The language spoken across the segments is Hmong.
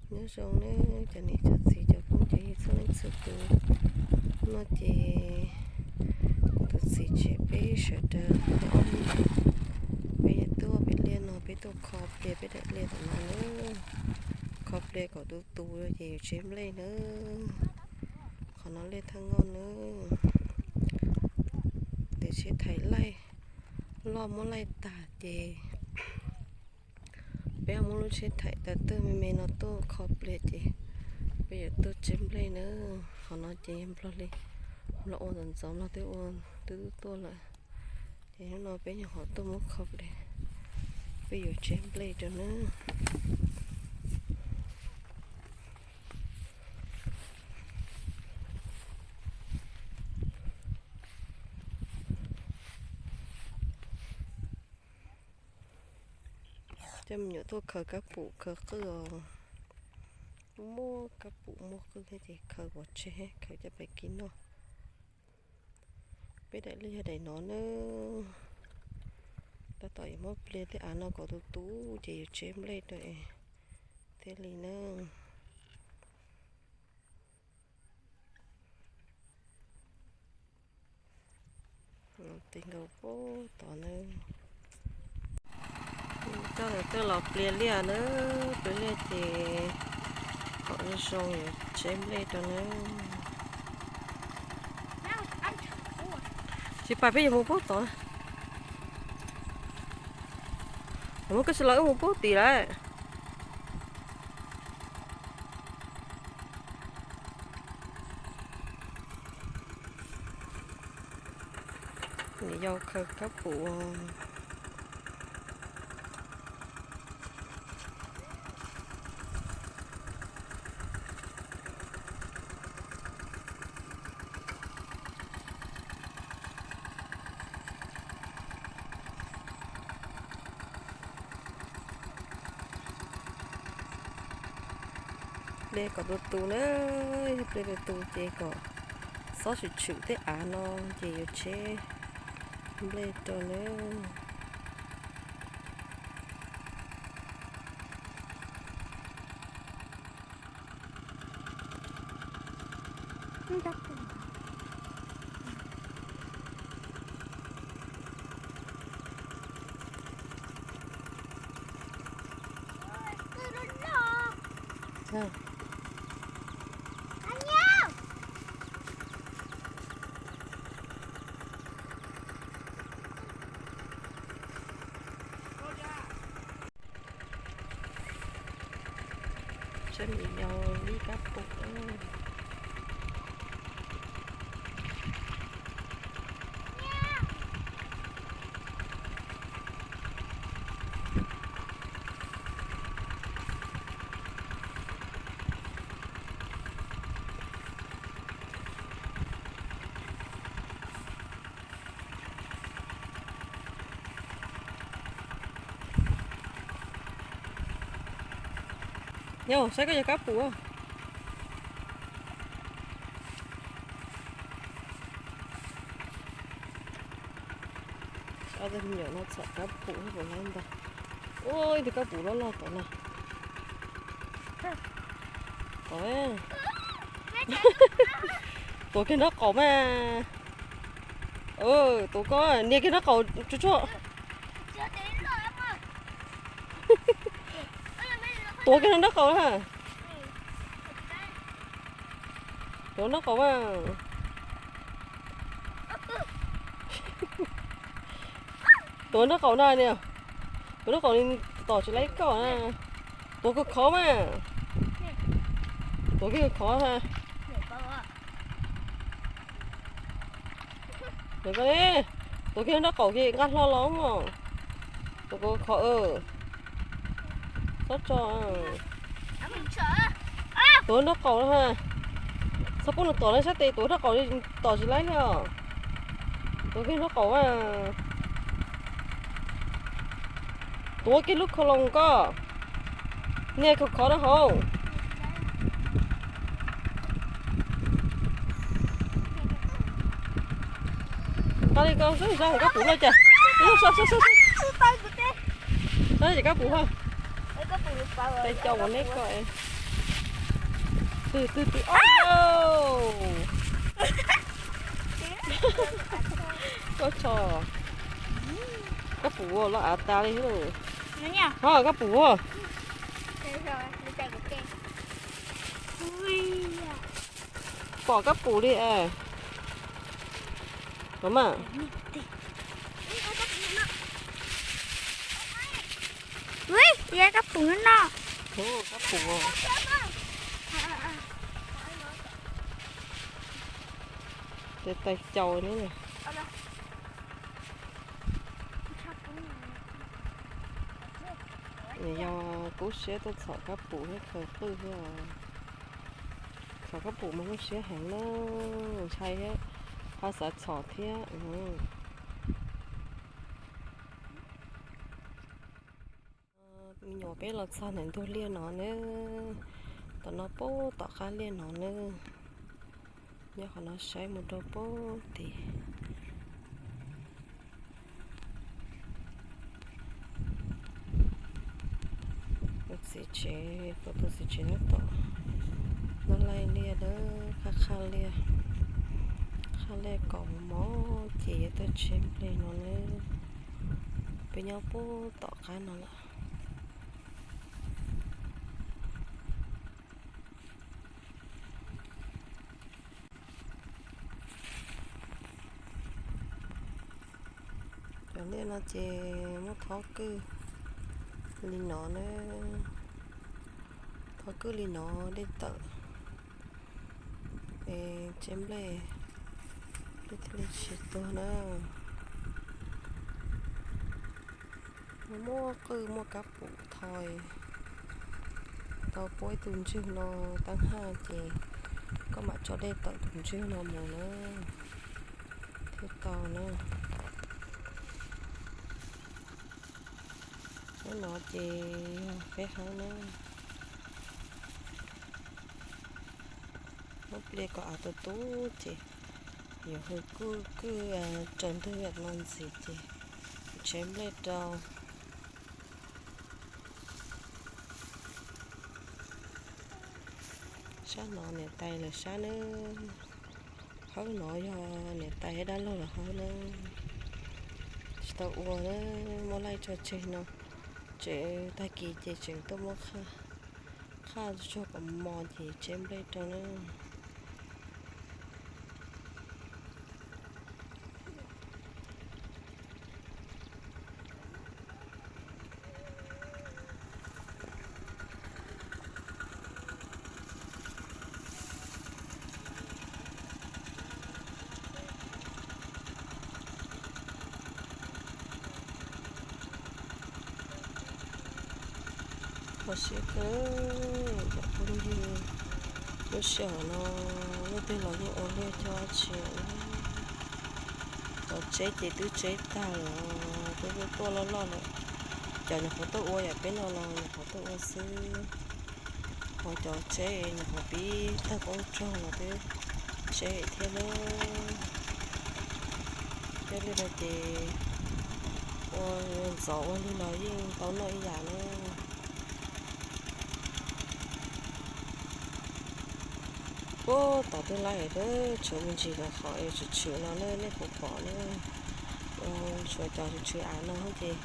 Nyob zoo nawb cov niam cov txiv cov phooj cov ywg txhua leej txhua tus. Hnub no ces kuv tus txiv tseg peb sawv daws ob leeg, peb yuav tuaj pem liaj no peb tuaj kho plias peb daim liaj tom no nawb. Kho plias kom tu tus ces yuav tseb nplej nawb. Qhov no liaj thaj ngoj nawb. Tes tsheb thaim laij loj muab laij tag ces peb ho muab lub tsheb thaim tawm twg me me no tuaj kho plias ces peb yuav tuaj tseb nplej nawb. Qhov no ces nplog li, nplog ua ntxov ntxov nplog twb ua, twb tuaj lawm. Ces hnub no peb nyuam qhuav tuaj muab kho plias, peb yuav tseb nplej rau nawb. Coj me nyuam tuaj khaws kab pum khaws qwj os. Muaj kab pum muaj qwj thiab ces khaws pov tseg, khaws coj pem kis noj. Peb daim liaj yog daim no nawb. Tab tom yuav muab plias tej av no kom tu tu ces yuav tseb nplej rau es thiaj li nawb. Tig nkaus pem tod nawb. Coj lawv tuaj los plias liaj nawb, plias liaj ces kom zoo zoo yuav tseb nplej rau nawb. Tsis pais peb yuav mus pem tod na. Muab koj tsis los wb mus pem tid lawm. Niam yau khaws kab pum. Plias kom tu tu na, yog plias tu tu ces kom xob tshwm tshwm tej av no ces yuav tseb nplej rau nawb. Tseb me nyuam yau ib kab pum. Nyob saib koj yog kab pum. Ob tug me nyuam no txhom kab pum puas laib ntag. Ua ib tug kab pum loj loj tod na. Tod, tuav kiag nraub qaum mas. Tuav koj nias kiag nraub qaum tsuag tsuag. Tuav kiag nraub qaum na. Tuav nraub qaum mas. Tuav nraub qaum na niam. Tuav nraub qaum tom tsis laib koj na. Tuav khov khov mas. Tuav kiag khov khov na. Tuav kiag nraub qaum ces nqa hlo los mas. Tuav khov khov. Txhob tso. Tuav nraub qaum na. Txhob pub nws tom na, sab tes tuav nraub qaum tom tsis laib li os. Tuav kiag nraub qaum mas. Tuav kiag lub khau loos koj. Nias khov khov na hauv. Nqa li koj zab kab pum no cas. Sab ces kab pum ha. Tais caus ua neb ko. Twg twg twg. Koj tso. Koj pum ua los av tas li. Ho koj pum ua. Pom koj pum li es. Los mas. Ui, koj pum no. Koj pum. Tais caus ne. Yog kub siab tuaj txhom kab pum thiab khaws qwj thiab. Txhom kab pum mas lub siab heev na, ntshai thiab, ho xav txhom thiab. Me nyuam peb los txog ntawm ntug liaj no na, tom no pub tom qab liaj no na, nyob qhov no saib mus rau pub tim. Tus txiv tsev, tus txiv tsev nyob tom no laij liaj dawb qab qhaj liaj, qhaj liaj kaum mos ces yuav tuaj tseb nplej no na. Peb nyob pub tom qab no lawm. Cov liaj no ces muab thob kwj li no na, thob kwj li no dej tawm es tseb nplej thiaj li tsis tuag na. Muaj qwj muaj kab pum thoi tau puab ib tug ntswg no tab haj ces koj mam tso dej tawm tus ntswg no mus na thiaj tau na. Hnub no ces yog peb hab na, hnub pliag kom av tu tu ces yuav hws kwj raws ntug no ntxiv ces tseb nplej rau. Sab no niam tais lawv sab na, hawb no yog niam tais dab laug lawv hawb na. Tsis tau ua na, muab laij tso tseg no, tseem tag kis ces tseem tuaj muab qhaj tsuag kom mos ces tseb nplej rau na. Kho siab kawg cov phooj ywg, lub sij hawm no leej twg los yeej ua luaj coj tsis. Cov tseb ces twb tseb tag lawm, twb tuaj loj loj lawm. Cov nyuam qhuav tuaj ua yam peb no los nyuam qhuav tuaj ua xwb, ho cov tseb nyuam qhuav pib tawg qoob rog los twb tseb thiab na. Yog li no ces ua ntxov ua ntug los yeej tau noj ib yam na. Puag tom twg laij twb tshuav me ntsis los qhov tshwm tshwm no na, nej puas pom na. Tshuav cov tshwm tshwm av no ces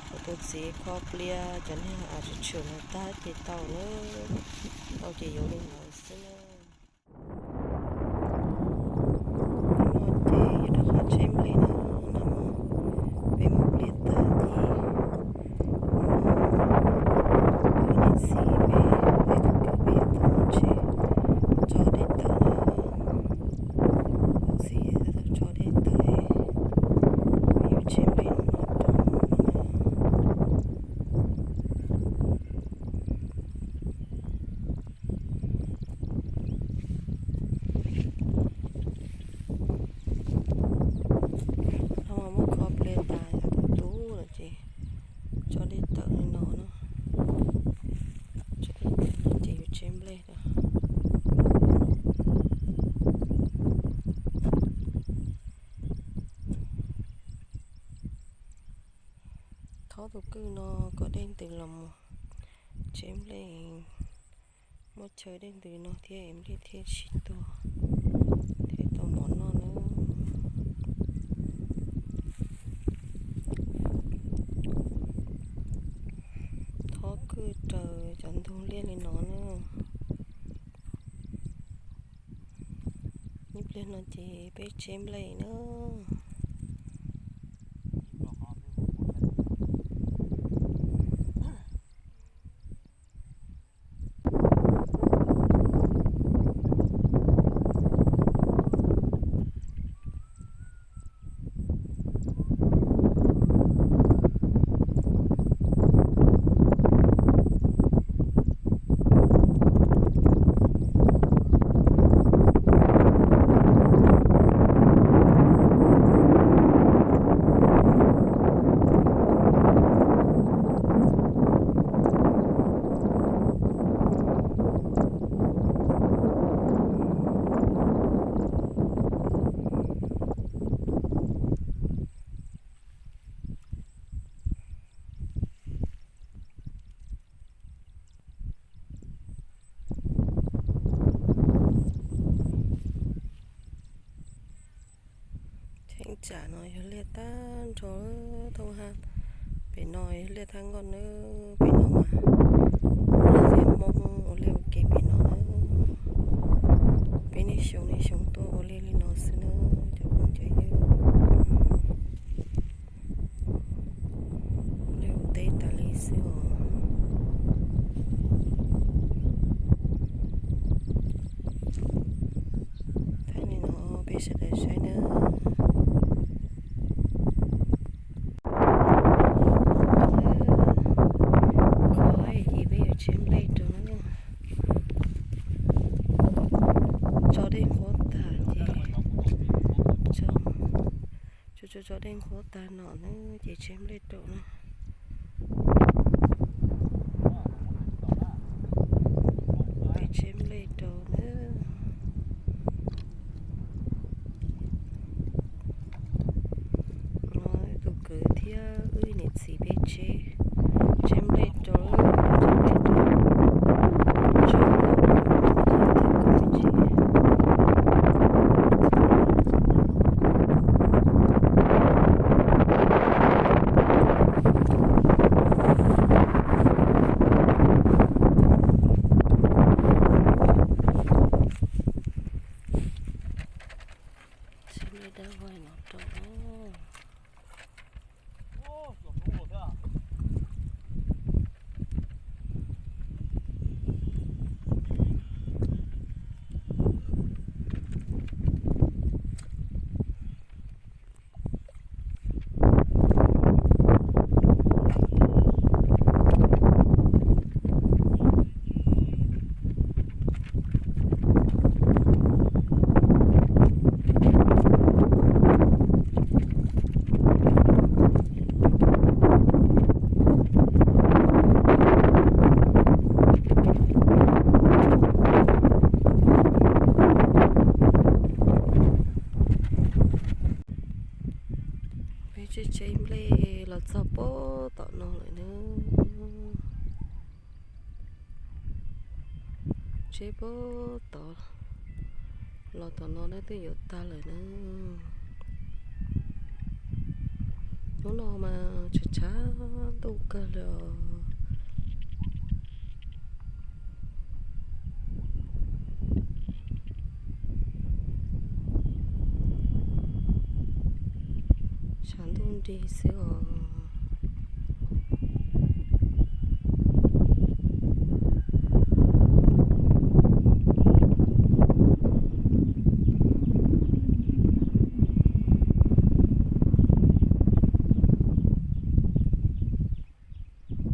kuv tus txiv kho plias cov niag av tshwm tshwm no tag ces tau na, tau ces yuav li ntawd xwb na. No ces yuav rov qab tseb nplej na, no peb muab plias tag ces ib txhis peb, peb tus kwj peb yuav tau mus tsev tso dej tawm na. Ib txhis tso dej tawm, peb yuav tseb nplej no rau na. No mas muab kho plias tas yam tus tub lawm ces tso dej tawm li no na. Tso dej tawm no ces yuav tseb nplej. Thob tus kwj no kom dej ntws los mus. tseb nplej, muaj chaw dej ntws no thiab nplej thiaj tsis tuag, thiaj tau mov noj na. Thob kwj raws cov ntug liaj li no na. Ib pliag no ces peb tseb nplej na. Cheeb tsam no yog liaj tag nrho, thooj hab pem no yog liaj thaj nkoj na, pem no mas Nplog thiab Hmoob ua liaj ua ke pem no na. Peb niaj xyoo niaj xyoo tuaj ua liaj li no xwb na cov phooj cov ywg. Ua liaj ua teb tas li xwb os. Thaij li no peb sawv daws saib nawb. Qhov ces peb yuav tseb nplej rau na. Tso dej nqhuab tag ces, tso, tso, tso dej nqhuab tag no na ces tseb nplej rau na. Peb tseb nplej rau na. Tus kwv thiab wb niam txiv peb tseb, tseb nplej rau, tseb nplej rau, tseb nplej rau. Tseb nplej dawb vog no rau. Peb tseb tseb nplej los txog puag tom no lawm na. Tseb puag tod los tom no na twb yuav tag lawm na. Hnub no mas tshav tshav ntuj kawg li os. Tshav ntuj nrig xwb os.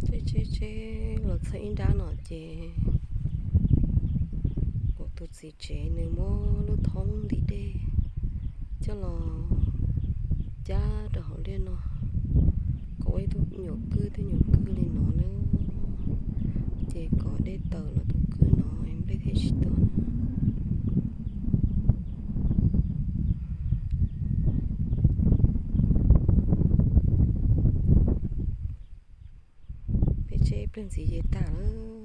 Tseb tseb tseb los txog ib nrab no ces kuv tus txiv tsev nws muab lub thoob ntim dej coj los cab rau hauv liaj no, kom ua ib tug nyuam kwj, twb nyuam kwj li no na, ces kom dej tawm los tus kwj no nplej thiaj tsis tuag na. Peb tseb ib pliag ntxiv ces tag lawm.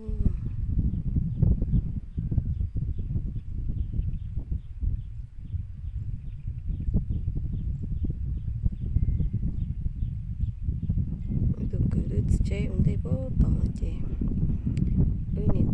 Dej puag tod los ces wb nim